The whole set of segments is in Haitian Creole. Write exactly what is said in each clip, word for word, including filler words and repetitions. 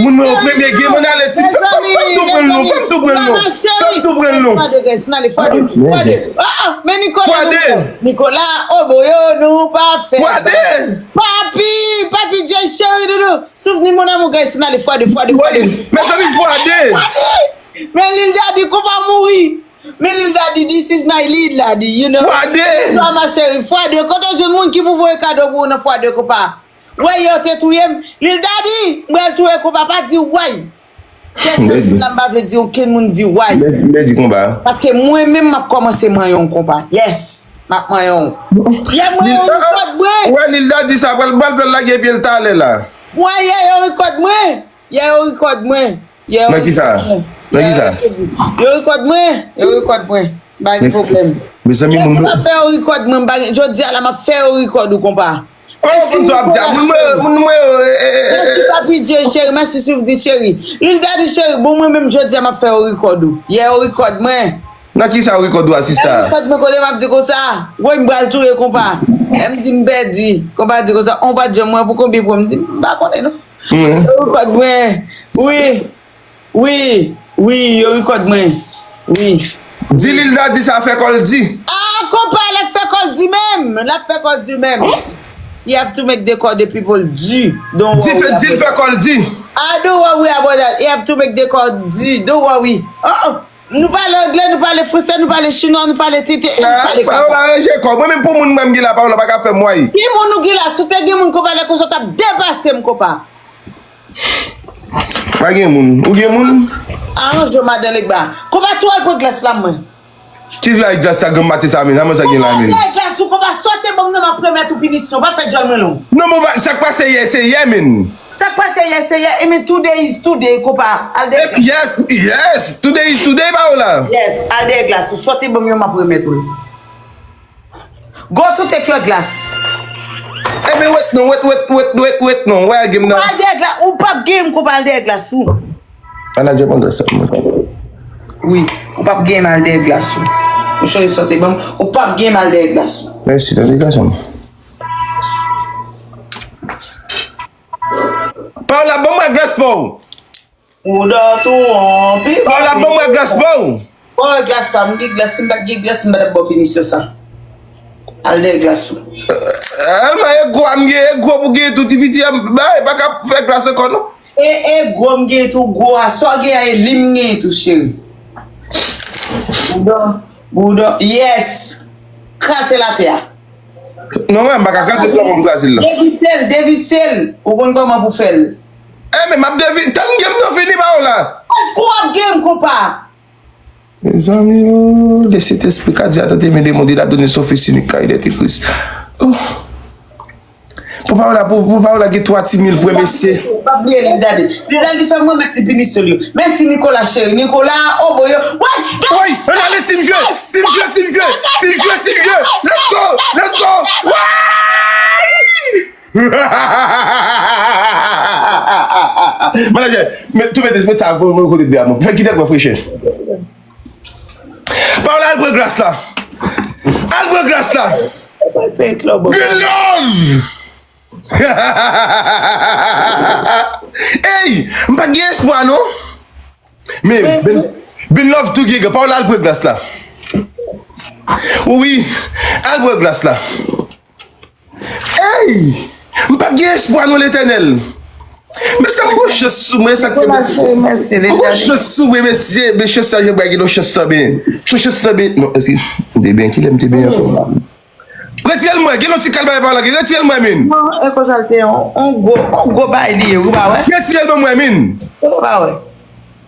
Moun mwen yo premye gen, mwen ale ti. Fè m tou pran l non, fè m tou pran l non. Fè m tou pran l non. Fwa de, guys, n ale fwa de. Fwa de. Ah, ah, men Nicolas, Nicolas, oh, boyo, nou pa fè. Fwa de. Papi, papi Jay cheri, doudou. Souvni mon amour, guys, n ale fwa de, fwa de, fwa de. Mezanmi, fwa de. Men Lil Daddy, konpa mouri. Men Lil Daddy, this is my Lil Daddy, you know. Fwa de. Fwa, ma chérie, fwa de. Kote w jwenn moun ki pou voye kado pou ou nan fwa de, konpa? Wè, yo te touye m. Lil Daddy, m pral touye konpa, pa di way. Kèk moun la, m pa vle di okenn moun di way. Lè di konpa. Paske mwen menm, m ap kòmanse manyen w konpa. Yes, m ap manyen w. Yè, mwen yo rekòd mwen. Wè, Lil Daddy sa, pral, pral, pral lage pye l talè la. Mwen, yè, yo rekòd mwen. Yè, yo rekòd mwen. Yè, yo rekòd mwen. Nan kisa? Nan kisa? Yo rekòd mwen. Yo rekòd mwen. M pa gen pwoblèm. Mezanmi, moun yo. M ap fè yo rekòd mwen. M pa gen, jodi a la, m ap fè yo rekòd ou, konpa. Oh, moun sa ap di a, moun mwen, moun mwen yo, eh, eh, eh, eh. Mèsi, Papi J, cheri. Mèsi, Souvni, cheri. Lil Daddy, cheri. Bon, mwen menm, jodi a, m ap fè yo rekòd ou. Yè, yo rekòd mwen. Nan kisa yo rekòd ou a, sista? Yo rekòd mwen kote m ap di konsa. Woy, m pral touye konpa. M di m pèdi. Konpa di konsa, on pa t janm mwen pou konbyen pwen. M di, m pa konnen, non. Yo rekòd mwen. Wi. Wi, wi, yo rekòd mwen. Wi. Di Lil Daddy sa fè kò l di. Ah, konpa, l ap fè kò l di menm. L ap fè kò l di menm. You have to make the call the people do. Don't worry about it. Di l fè kò l di. Ah, don't worry about that. You have to make the call do. Don't worry. Oh, oh. Nou pale anglè, nou pale fransè, nou pale chinwa, nou pale tenten, e nou pale konpa. Pawòl aranje kò. Mwen menm pou moun mwen m gen la, pawòl la pa ka fè m wè. Ki moun ou gen la? Si w te gen moun konpa, lè konsa w t ap depase m konpa. Pa gen moun. Ou gen moun? Aranje w, madan Legba. Konpa, tou al pran glas la, mwen. Ki laj glas sa, granm maten sa, men? Sa mwen sa gen la, men? Konpa, glas ou, konpa, sa w te ban m nan, m ap remèt ou pinisyon. Pa fè djòl mwen long. Non, men sa k pase yè, se yè, men. Sa k pase yè, se yè. I mean, today is today, konpa. Al dèyè glas. Yes, yes. Today is today, pa w la. Yes, al dèyè glas ou. Sa w te ban m yo, m ap remèt ou l. Go to take your glass. Ebyen, wait non, wait, wait, wait, wait, wait non. Wè, game nan. Ou pa al dèyè glas, ou p ap genyen m, konpa, al dèyè glas ou. Ann al pran glas sa pou mwen. Wi, ou p ap genyen m, al dèyè glas ou. Ou chanje sa w te ban m, ou p ap genyen m, al dèyè glas ou. Mèsi, tande gason. Paola, ban mwen glas pa w. Ou dò tou, on pi. Paola, ban mwen glas pa w. Ban mwen glas pa m, gen glas, si m pa t gen glas, m pa t ap ba w pinisyon sa. Al dèyè glas ou. Alma, e gwo a m gen, e gwo pou gen tou, ti piti a m, bay, pa ka fè glas ankò, non. E, e gwo m gen tou, gwo a, sa w gen a, e li m gen tou, cheri. Boudon, boudon, yes. Kraze l atè a. Non, mwen, m pa ka kraze l, kòman m kraze l la? Devise l, devise l. Ou konn kòman pou fè l. E, men m ap devi-, tann game nan fini, pa w la. Èske w ap game, konpa? Mezanmi, oh, le Saint-Esprit ka di, a tante, men le monde, il a donné son Fils unique, car il est écrit. Oh. Pou Paola, pou, pou Paola gen twa ti mil pwen, mesye. Pa bliye li, gade. Li la, li fè mwen met li pinisyon li yo. Mèsi, Nicolas, cheri. Nicolas, oh, boy, yo. Woy, ann ale, team jwe, team jwe, team jwe, team jwe, team jwe. Let's go, let's go. Woy! Manager, men, tou mete, met sa, pou, pou kote de amour. Fè kite mwen freche. Paola, al pran glas la. Al pran glas la. Good love! Ey, m pa gen espwa, non. Men, ben, ben love tou gen, Paola, al pran glas la. Wi, al pran glas la. Ey! M p ap gen espwa non, Letènèl. Mesye, m gon chans sou mwen, sa k fè mesye. M gon chans sou mwen, mesye, mesye, sa jan bagay gen yon chans sa, ben. Sou chans sa, ben. Non, èske m te ben, kilè m te ben ankò? Retire l mwen, gen yon ti kal bagay pa w la, retire l mwen, men. Non, e konsa l te yon, yon gwo, yon gwo bagay li ye, ou pa wè? Retire l ban mwen, men. Ou pa wè?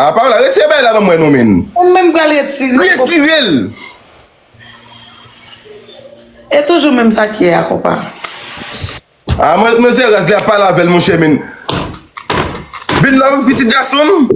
A pa w la, retire bagay la ban mwen, non, men. Ou menm pral retire. Retire l. E toujou menm sa k ye a, konpa. A, mwen, mwen se raz li ap pale avè l, monchè, men. love, pitit gason m.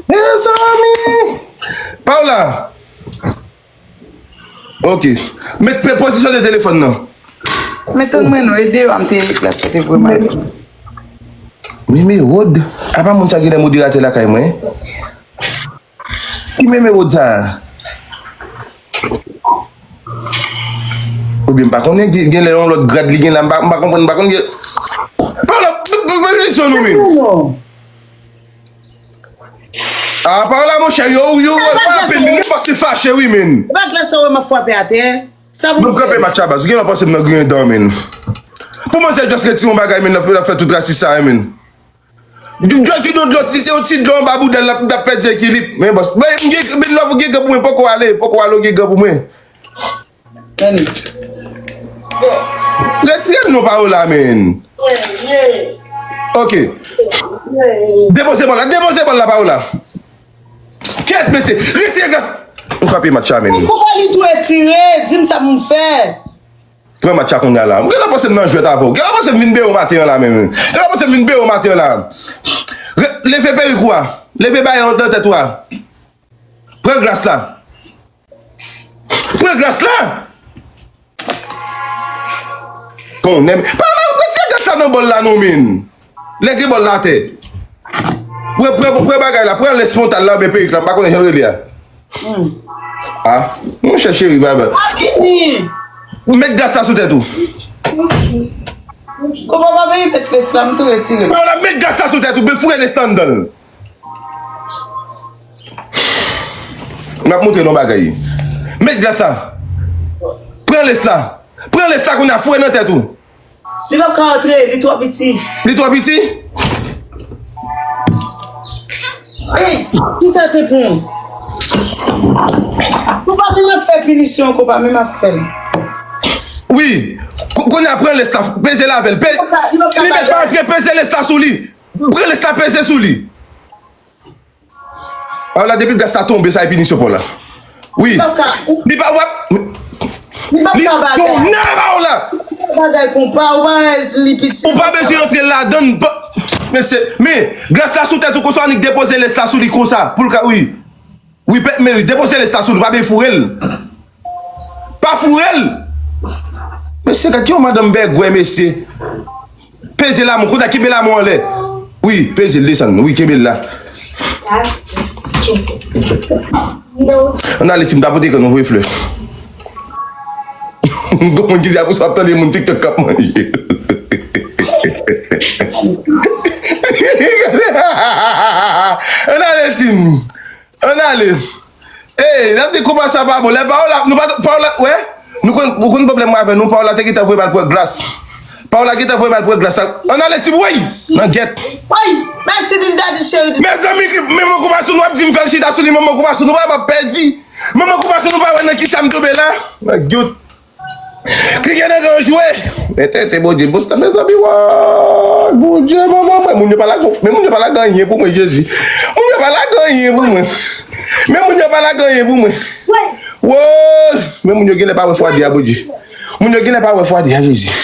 Mezanmi. Paola. Ok. Met pe pozisyone telefòn nan. Men tann mwen non, ede yo, m te plas yo te vre mal. Meme Rod, apa moun sa gen lè moderatè lakay mwen? Ki Meme Rod sa? Oubyen m pa konnen, gen, gen lè yon lòt grad li gen la, m pa, m pa konprann, m pa konn gen. Paola, p-, p-, p-, pozisyon nou menm. Ah, Paola, monchè, yo, yo, yo, pa apèl, men paske fache, wi, men. E pa glas sa wè m ap frape atè. Sa pou m kanpe match la baz. Ou gen lè panse m nan griyen dan, men. Pou manzè just retire yon bagay, men, l ap, l ap fè tout rasis sa, men. Just vide yon dlo, ti, yon ti dlo anba boudèl, l ap, l ap pèdi ekilib. Men, bòs, men, m gen, men, love, ou gen gen pou mwen, poko ale, poko ale, ou gen gen pou mwen. Retire l non, Paola, men. Ok. Depoze bòl la, depoze bòl la, Paola. Kèt, mesye, retire glas. M frape match la, men. Koupe li tou retire, di m sa pou m fè. Pran match la kounye a la. Gen lè panse m nan jwèt avè w. Gen lè panse m vin bere w maten an la, men. Gen lè panse m vin bere w maten an la. Re-, leve perik ou a. Leve bagay an nan tèt ou a. Pran glas la. Pran glas la. Konnen. Pa la, retire glas la nan bòl la non, men. Lè gen bòl la atè. Pran, pran, pran bagay la, pran lens fwontal la, oubyen perik la, m pa konnen jan l rele a. Ah, monchè cheri, baba. Met glas la sou tèt ou. Kòman m ap met lens la, m tou retire. Paola, met glas la sou tèt ou, ben foure lens la anndan l. M ap montre nou yon bagay. Met glas la. Pran lens la. Pran lens la kounye a, foure nan tèt ou. Li p ap ka antre, li twò piti. Li twò piti? Ey, kisa te pran? Ou pa gen ap fè pinisyon ankò, pa menm ap fè l. Wi. Kou-, kounye a pran lens la, peze l avè l. Pe-, li p ap ka, li p ap ka li mèt pa antre, peze lens la sou li. Pran lens la, peze sou li. Paola, depi glas sa tonbe, sa e pinisyon pa w la. Wi. Li p ap ka. Li pa w ap. Li p ap ka bagay. Li tounen, Paola. Li p ap ka bagay konpa, ou pa wè li piti. Ou pa bezwen antre ladann. Pa, men se, men, glas la sou tèt ou konsa, annik depoze lens la sou li konsa. Pou l ka, wi. Wi, pe-, men wi, depoze lens la sou li, pa bezwen foure l. Pa foure l. Mesye, gad yon madanm bègwè, mesye. Peze lamon, kounye a kenbe lamon anlè. Wi, peze l, desann. Wi, kenbe l la. Ann ale, Tim, ta pote kè nou voye flè. Gon moun ki di apre sa w ap tande moun TikTok k ap manje. Ann ale, Tim. Ann ale. Ey, n ap di konpa sa pa bon. Lè Paola, nou pa, Paola, wè? Nou konn, nou konn pwoblèm mwen avè nou, Paola te gentan voye m al pran glas. Paola gentan voye m al pran glas. Ann ale, Tim, woy! Nan gèt. Woy! Mèsi, Lil Daddy cheri. Mezanmi, manman konpa sou nou ap di m fè l chita sou li, manman konpa sou nou pa p ap pèdi. Manman konpa sou nou pa wè nan kisa m tonbe la? Nan gyout. Klike nan gran jwe. Mete te Bondye bous la, mezanmi, woy, Bondye, manman mwen, moun yo pa lage, men moun yo pa lage anyen pou mwen, Jezi. Moun yo pa lage anyen pou mwen. Men moun yo pa lage anyen pou mwen. Woy, men moun yo genlè pa wè fwadi a, Bondye. Moun yo genlè pa wè fwadi a, Jezi.